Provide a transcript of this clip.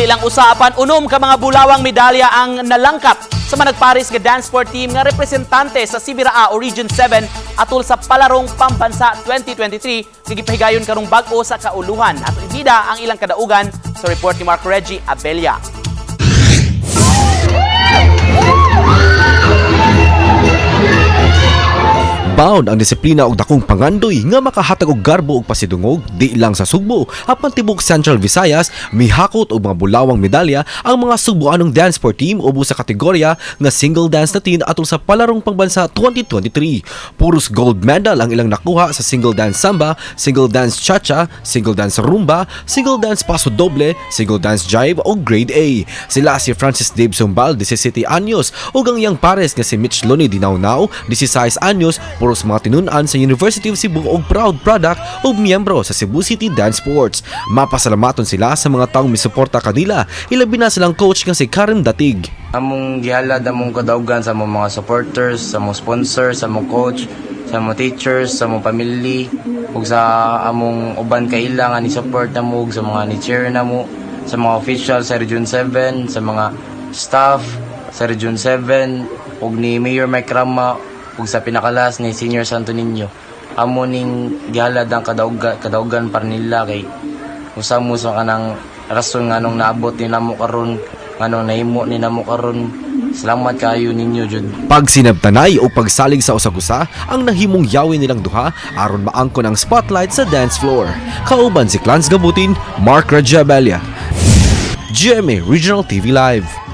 Dili lang usa apan 6 ka mga bulawang medalya ang nalangkap sa managparis nga dance sport team nga representante sa Sibiraa o Region 7 atol sa Palarong Pambansa 2023 nga gipahigayon karong bag-o sa kauluhan. Ato ibida ang ilang kadaugan sa report ni Mark Reggie Abella. Bound ang disiplina og dakong pangandoy nga makahatag og garbo og pasidungog di lang sa Sugbo apan tibok Central Visayas, mihakot og mga bulawang medalya ang mga Sugboanong dance sport team ubos sa kategorya nga single dance na team atol sa Palarong Pangbansa 2023. Puros gold medal ang ilang nakuha sa single dance samba, single dance cha-cha, single dance rumba, single dance paso doble, single dance jive o grade A. Sila si Francis Dave Sumbal, 17 anyos, ug ang iyang pares nga si Mitch Loni Dinawnao, 16 anyos, puros mga tinun-an sa University of Cebu og proud product ug miyembro sa Cebu City Dance Sports. Mapasalamaton sila sa mga taong misuporta kanila, ilabi na silang coach nga si Karen Datig. Among gihalad among kadaugan sa among mga supporters, sa among sponsors, sa among coach, sa among teachers, sa among family, ug sa among uban kaila nga ni support namo, ug sa mga ni cheer namo, sa mga officials sa Region 7, sa mga staff sa Region 7, ug ni Mayor Mike Rama, ug sa pinakalas ni Senior Santo Niño. Amo ning gihalad ang kadaugan para nila kay usa mo sa kanang rason nga nung naabot ni namo karon, nganong nahimo ni namo karon. Salamat kayo ninyo jud. Pagsinabtanay o pagsalig sa usag-usa ang nahimong yawi nilang duha aron maangkon ang spotlight sa dance floor. Kauban si Clans Gabutin, Mark Rajabelia, GMA Regional TV Live.